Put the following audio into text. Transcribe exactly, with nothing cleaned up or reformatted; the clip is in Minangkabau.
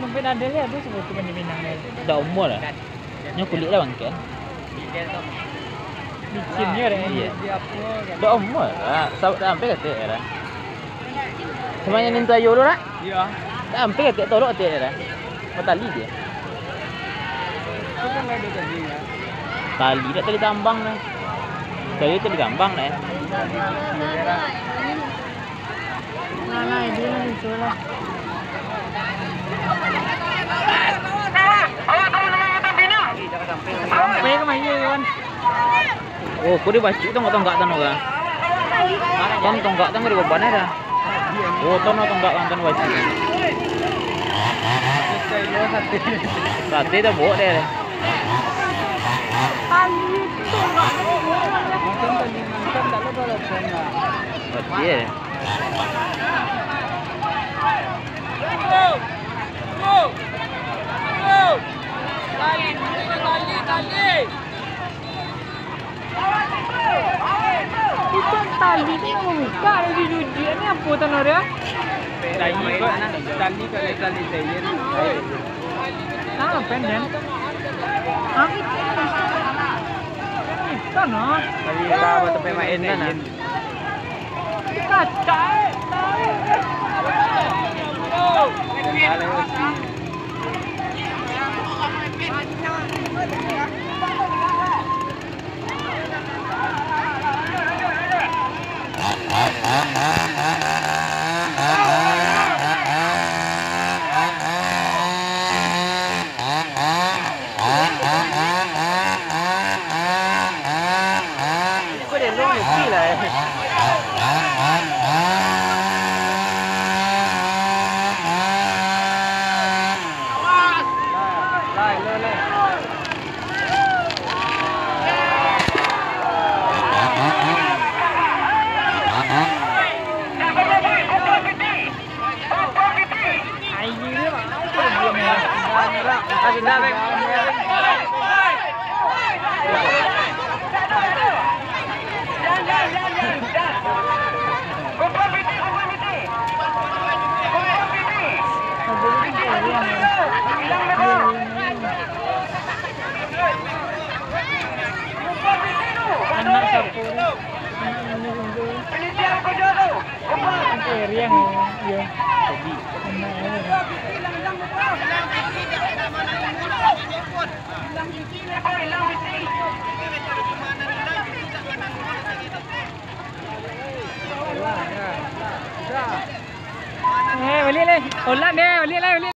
Sampai nadal ya, tu sebut tu Panji Pinang ya. Dak umur lah. Nyo kulik dah bangkek. Licin nyo dah. Iya. Dak umur lah. Sa-, sampai katik dah. Sampai nyo nintu ayo tu dah. Iya. Sampai katik tolok katik dah. Matali dia. Itu kan ada tadi ya. Tali dak tali tambang dah. Tali tali tambang dah. Nah, nah, dia mah itu lah. Sampai ka mana, Wan? Oh, kok dibacik tonggak-tonggak tano ka? Kan tonggak tano di baban dah. Oh, tano tonggak kan tano bacik. Sate dah bawa deh. Anjir, tonggak. Bacik. Itu tali tu yang membuka dari jujur ni apa tano dia? Tali kok, tali kok, tali tali. Ah, pendek. Ah, itu. Itu no. Tali apa tu pemain kan? Anak siapa? Anak ini. Riang, yo. Tadi. Eh, balik leh. Olan deh, balik leh, balik.